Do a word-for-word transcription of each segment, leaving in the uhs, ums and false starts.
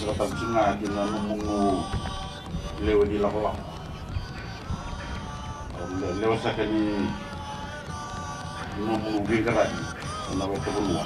Tau tiko ga ki na nomunu lewe ni lakolako. Lewe saka ni nomunu veiqaravi ena vakavanua.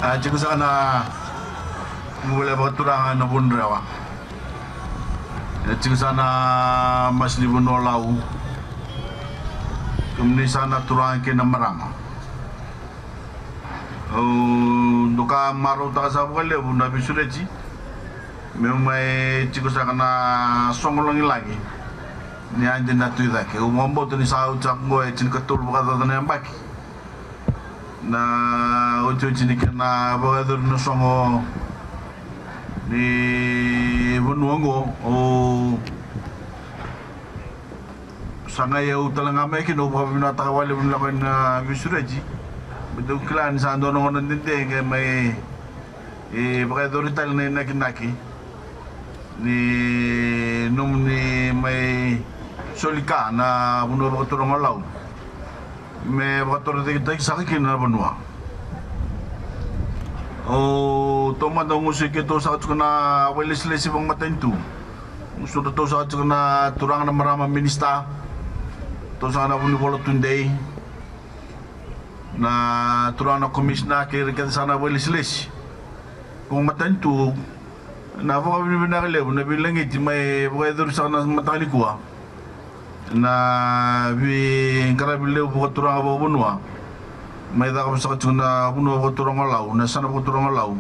A tiko saka na vuvale vakaturaga ena Vanurewa. E tiko saka na masu ni vanua o Lau. Kemuni saka na turaga kei na marama. Au doka marautaka saka vakalevu na veisureti. Meu mai tiko saka na soqo lagilagi ni Adi Natui Cake. Au vakabauta ni sa oti saka oqo e tinikatolu vakacaca na yabaki na otioti ni kena vakayacori na soqo ni vanua oqo. Au sa qai au tale ga mai kina, au vakavinavinaka vakalevu ni lako yani na veisureti. Baleta au kila ni sa dua na gauna dede qai mai e vakayacori tale na inakinaki ni nomuni mai soli ka na vanua vakaturaga o Lau me vakatorocaketaki saka kina na vanua. O taumada au gusu e keitou saka tiko na vakailesilesi vakamatanitu. Gusu ratou saka tiko na turaga na marama minisita, ratou saka na vunivola tudei, na turaga na komisina kei ira kece saka na vakailesilesi vakamatanitu. Na vakavinavinaka levu na veilagiti mai vakayacori saka na mataka nikua na veiqaravi levu vakaturaga vakavanua mai caka saka tiko na vanua vakaturaga o Lau, na yasana vakaturaga o Lau,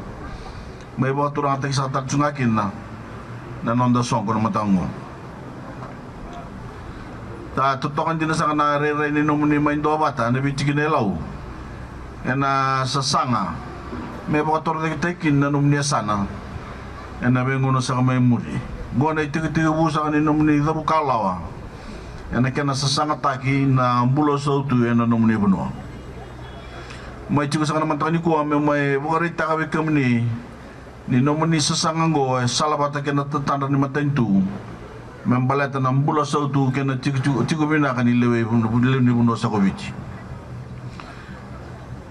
mai vakaturagataki saka tale tiko ga kina na noda soqo na mataka oqo. Sa totoka dina saka na rairai ni nomuni mai duavata na veitikina e Lau ena sasaga me vakatorocaketaki kina na nomuni yasana ena veigauna saka mai muri. Oqo na itekitekivu saka ni nomuni cavuka lawa ena kena sasagataki na bula sautu ena nomuni vanua. Mai tiko saka na mataka nikua meu mai vakaraitaka vei kemuni ni nomuni sasaga oqo e salavata kei na tatadra ni matanitu me baleta na bula sautu kei na tiko, tiko, tiko vinaka ni lewe i vunu-, lewe ni vanua saka o Viti.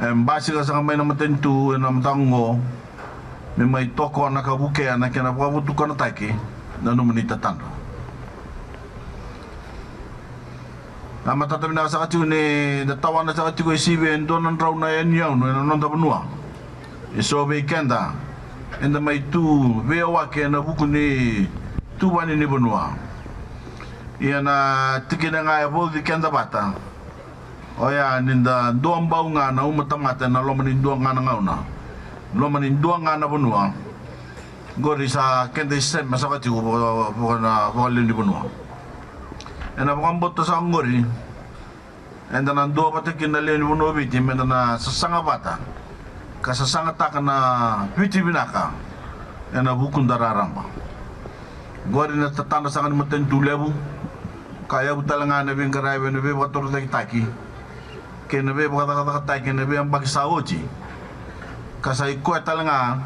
E basika saka mai na matanitu ena mataka oqo me mai tokona ka vukea na kena vakavotukanataki na nomuni tatadra. Na matata vinaka saka tiko ni da tawana saka tiko e sivi e dua na drau na yanuyanu ena noda vanua. E so vei keda eda mai tu veiyawaki ena vuku ni tuvani ni vanua. Ia na tikina ga e vauci keda vata, oya ni da dua bau ga na uma tamata ena loma ni dua ga na gauna, loma ni dua ga na vanua. Qori sa keda isema saka tiko vaka, vaka na vakalewe ni vanua. Ena vakabauta saka qori eda na duavata kina na lewe ni vanua o Viti meda na sasaga vata ka sasagataka na Viti vinaka ena vukuda raraba. Qori na tatadra saka ni matanitu levu ka yavu tale ga na veiqaravi ena veivakatorocaketaki kei na veivakacakacakataki ena veiyabaki sa oti. Ka sa i koya tale ga,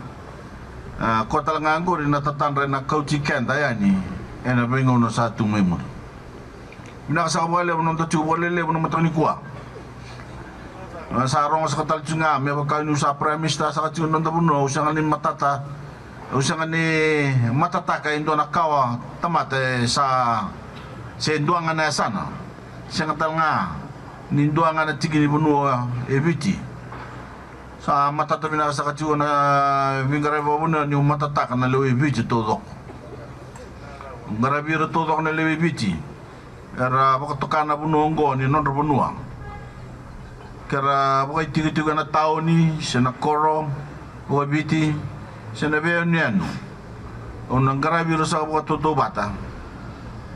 a, koya tale ga qori na tatadra ena kauti keda yani ena veigauna sa tu mai muri. Vinaka saka vakalevu na noda tiko vakalelevu na mataka nikua. A, sa rogo saka tale tiko ga me vaka niu sa Prime Minister saka tiko na noda vanua, au sega ni matata, au sega ni matataka e dua na kawa tamata e sa, se dua ga na yasana. Sega tale ga ni dua ga na tiki ni vanua e Viti. Sa matata vinaka saka tiko na veiqaravi vakavanua niu matataka na lewe i Viti taucoko. Qaravi ira taucoko na lewe i Viti era vakatoka na vanua oqo ni nodra vanua. Ke ra vakaitikotiko ena taoni se na koro vakaviti se na veiyanuyanu, au na qaravi ira saka vakatautauvata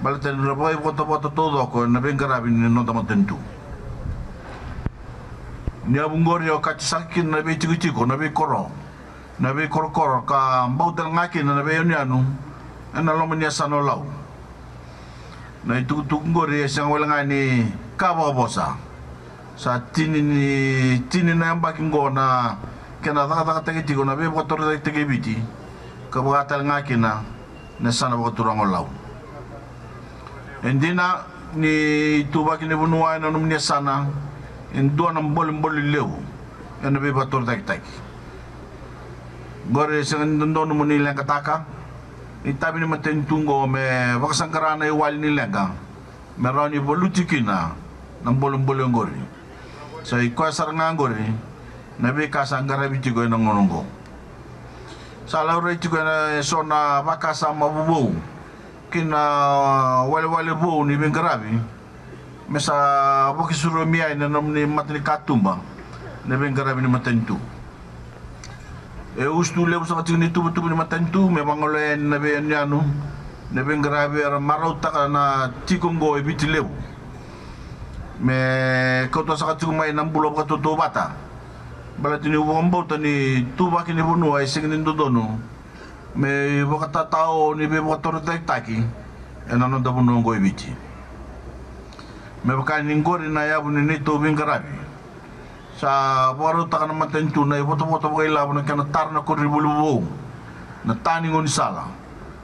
baleta ni ra vakaivotavota taucoko ena veiqaravi ni noda matanitu. Ni yavu qori e okati saka kina na veitikotiko, na veikoro, na veikorokoro ka bau tale ga kina na veiyanuyanu ena loma ni yasana o Lau. Na itukutuku qori e sega wale ga ni ka vakavosa. Sa tini ni, tini na yabaki qo na kena cakacakataki tiko na veivakatorocaketaki e Viti, ka vaka tale ga kina na yasana vakaturaga o Lau. E dina ni ituvaki ni vanua ena nomuni yasana e dua na bolebole levu ena veivakatorocaketaki. Qori e sega ni dodonu mo ni leqataka. Ni itavi ni matanitu oqo me vakasaqara na iwali ni leqa me rawa ni valuti kina na bolebole oqori. Sa i koya sara ga oqori na veika sa qaravi tiko ena gauna oqo. Sa laurai tiko ena eso na vakasama vovou kei na walewale vou ni veiqaravi me sa vakasurumi yani na nomuni matanikatuba na veiqaravi ni matanitu. E usutu levu saka tiko ni tuvatuva ni matanitu me vagolea yani na veiyanuyanu na veiqaravi era marautaka na tiko oqo e Viti levu. Me kauta saka tiko mai na bula vakatautauvata. Baleta niu vakabauta ni tuvaki ni vanua e sega ni dodonu me ivakatatao ni veivakatorocaketaki ena noda vanua oqo e Viti. Me vaka ni qori na yavu ni neitou veiqaravi, sa vakarautaka na matanitu na ivotavota vakailavo na kena tara na koronivuli vovou, na ta ni gaunisala,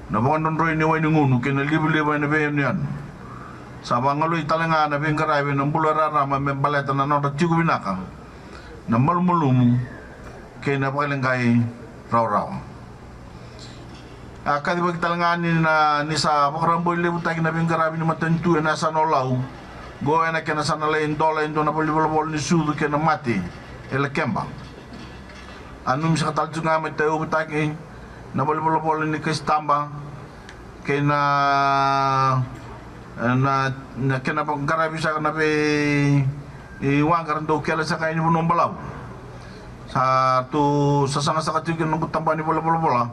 na vakadrodroi ni wai ni gunu kei na livaliva ena veiyanuyanu. Sa vagalui tale ga na veiqaravi ena bula raraba me baleta na nodra tiko vinaka, na malumalumu kei na vakaleqai rawarawa. A kacivaki tale ga ni na ni sa vakaraboi levutaki na veiqaravi ni matanitu ena yasana o Lau. Qo ena kena sa na lai dola e dua na valenivolavola ni sucu kei na mate e Lakeba. A nanumi saka tale tiko ga me tauyavutaki na valenivolavola ni kasitaba kei na na na kena qaravi saka na vei i waqa ra dau kele saka yani Vanua Balavu. Sa tu sasaga saka tiko kina noqu tabana ni valenivolavola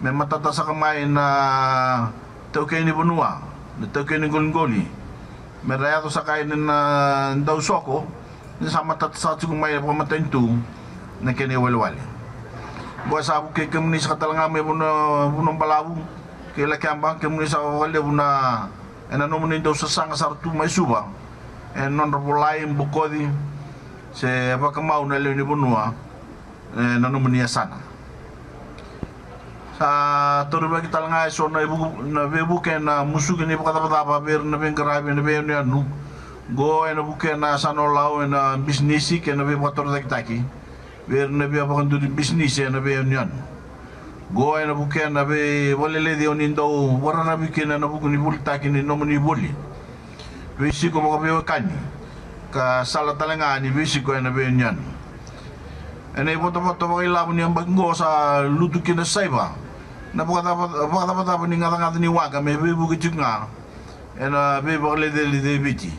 me matata saka mai na taukei ni vanua, na taukei ni qoliqoli, me ra yaco saka yani na dausoko ni sa matata saka tiko mai vakamatanitu na kena iwalewale. Qo sa vukei kemuni saka tale ga mai Vanua Vanua Balavu kei Lakeba, kemuni saka vakalevu na ena nomuni dau sasaga sara tu mai Suva ena nodra volai, bokoci se vakamau na lewe ni vanua ena nomuni yasana. Sa taurivaki tale ga eso na ivuku na veivuke na musuki ni vakacavacava vei ira na veiqaravi ena veiyanuyanu. Qo ena vukea na yasana o Lau ena bisinisi kei na veivakatorocaketaki vei ira na via vakaduri bisinisi ena veiyanuyanu. Qo ena vukea na veivakaleleci o ni dau vakararavi kina ena vuku ni volitaki ni nomuni voli, veisiko vakaveiwekani ka sala tale ga ni veisiko ena veiyanuyanu. Ena ivotavota vakailavo ni yabaki qo sa lutu kina saiva na vakacava vakacavacava ni gacagaca ni waqa me veivuke tiko ga ena veivakalecalecei Viti.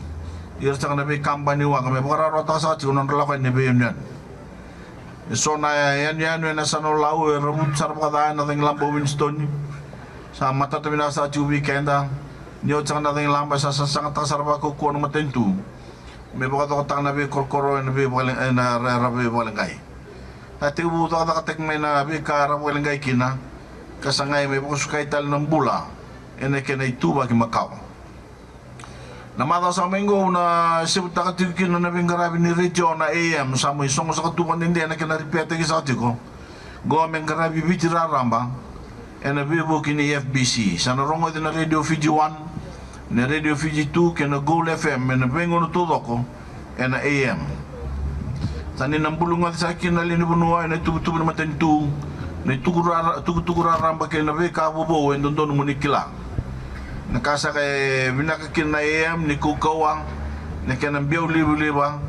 Ira saka na veikabani waqa me vakarawarawataka saka tiko na nodra lako yani na veiyanuyanu. Eso na yanuyanu ena yasana o Lau e ravuti sara vakaca ena cagilaba o Winston. Sa matata vinaka saka tiko vei keda ni oti saka na cagilaba e sa sasagataka sara vakaukauwa na matanitu me vakacokotaka na veikorokoro ena veivakale ena rara veivakaleqai. Sa tekivu cakacakataki mai na veika ra vakaleqai kina ka sagai me vakasukai tale na bula ena kena ituvaki makawa. Na macawa sa mai qo au na sevutaka tiko kina na veiqaravi ni retio na A M, sa mai sogo saka tu vakadede na kena ripeataki saka tiko. Qo me qaravi Viti raraba ena veivuke ni F B C. Sa na rogoci na Radio Fiji One, na Radio Fiji Two kei na Gold F M ena veigauna taucoko ena A M. Sa ni na bulugoci saka kina na lewe ni vanua ena ituvatuva ni matanitu na itukutuku raraba kei na veika vovou e dodonu mo ni kila. Na ka saka e vinaka kina na A M ni kaukauwa, na kena biau livaliva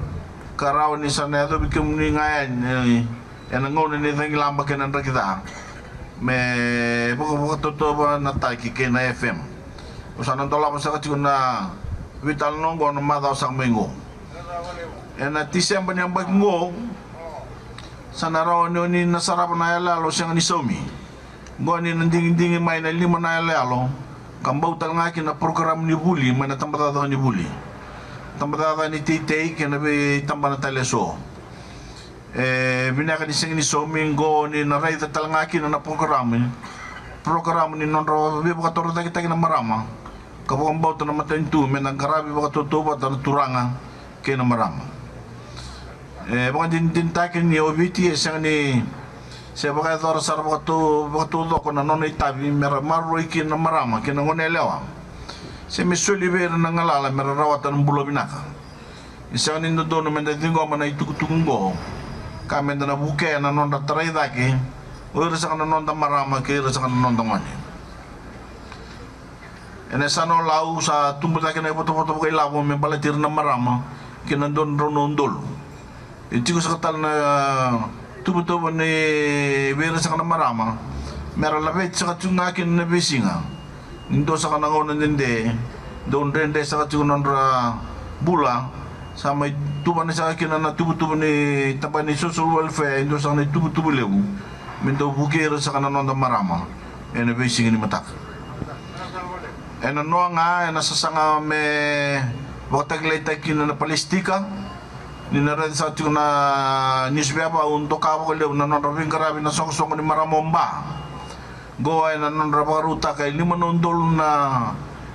ka rawa ni sa na yacovi kemuni ga yani ena gauna ni cagilaba kei na draki ca me vakavakatotova na taki kei na F M. Au sa na dolava saka tiko na veitalanoa oqo na macawa saka mai qo. Ena Tiseba ni yabaki qo sa na rawa ni o ni na sarava na yaloyalo sega ni saumi. Qo ni na digidigi mai na lima na yaloyalo ka bau tale ga kina na porokaramu ni vuli mai na tabacakacaka ni vuli, tabacakacaka ni teitei kei na veitabana tale eso. E vinaka ni sega ni saumi, qo ni na raica tale ga kina na porokaramu, porokaramu ni nodra veivakatorocaketaki na marama ka vakabauta na matanitu me na qaravi vakatautauvata na turaga kei na marama. E vakadinadinataki ni o Viti e sega ni se vakayacora sara vakatau vakataucoko na nona itavi me ra maroroi kina na marama kei na goneyalewa, se me soli vei ira na galala me ra rawata na bula vinaka. E sega ni dodonu me da ciqoma na itukutuku oqo ka me da na vukea na nodra tarai cake o ira saka na noda marama kei ira saka na noda gone. Ena yasana o Lau sa tubu cake na ivotavota vakailavo me baleti ira na marama kei na dua na drau na udolu. E tiko saka tale na tuvatuva ni vei ira saka na marama me ra laveti saka tiko ga kina na veisiga. Ni dua saka na gauna dede dau dredre saka tiko na nodra bula, sa mai tuvana saka kina na tuvatuva ni tabana ni social welfare e dua saka na ituvatuva levu me dau vukei ira saka na noda marama ena veisiga ni mataka. Ena noa ga ena sasaga me vakatakilaitaki kina na palasitika. Ni na raica saka tiko na niusipeva au doka vakalevu na nodra veiqaravi na soqosoqo ni marama o Ba. Qo ena nodra vakarautaka e lima na udolu na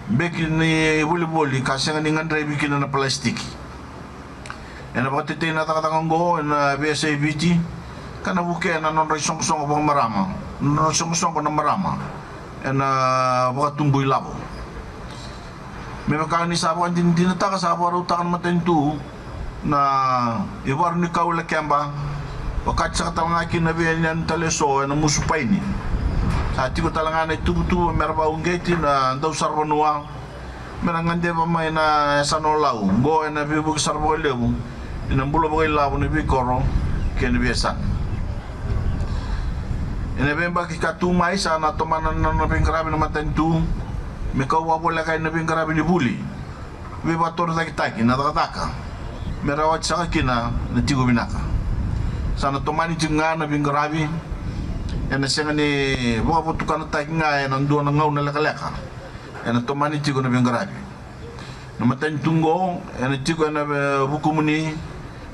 beki ni volivoli ka sega ni gadrevi kina na palasitiki. Ena vakatetei na cakacaka oqo ena veiyasai Viti ka na vukea na nodra isoqosoqo vakamarama, na nodra isoqosoqo na marama ena vakatubu ilavo. Me vaka ni sa vakadinadinataka, sa vakarautaka na matanitu na ivaru ni kau i Lakeba, vakati saka tale ga kina na veiyanuyanu tale eso ena Musu Paini. Sa tiko tale ga na ituvatuva me ra vakauqeti na dausaravanua me ra gadeva mai na yasana o Lau oqo ena veivuke sara vakalevu ena bula vakailavo ni veikoro kei na veiyasana. Ena veiyabaki ka tu mai sa na tomana na nona veiqaravi na matanitu me kau vakavoleka ena veiqaravi ni vuli, veivakatorocaketaki na cakacaka me rawati saka kina na tiko vinaka. Sa na tomani tiko ga na veiqaravi, ena sega ni vakavotukanataki ga ena dua na gauna lekaleka. Ena tomani tiko na veiqaravi. Na matanitu oqo ena tiko ena ve- vukumuni,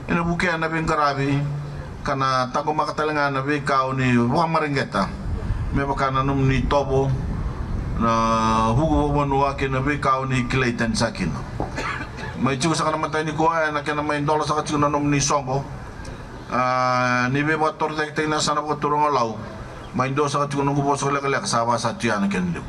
ena vukea na veiqaravi ka na taqomaka tale ga na veika o ni vakamareqeta me vaka na nomuni itovo, na vuku vakavanua kei na veika o ni kilai tani saka kina. Mai tiko saka na mataka nikua ena kena mai dola saka tiko na nomuni soqo, a, ni veivakatorocaketaki na yasana vakaturaga o Lau. Mai dua saka tiko na noqu vosa lekaleka, sa vaka sa tu ya na kena levu.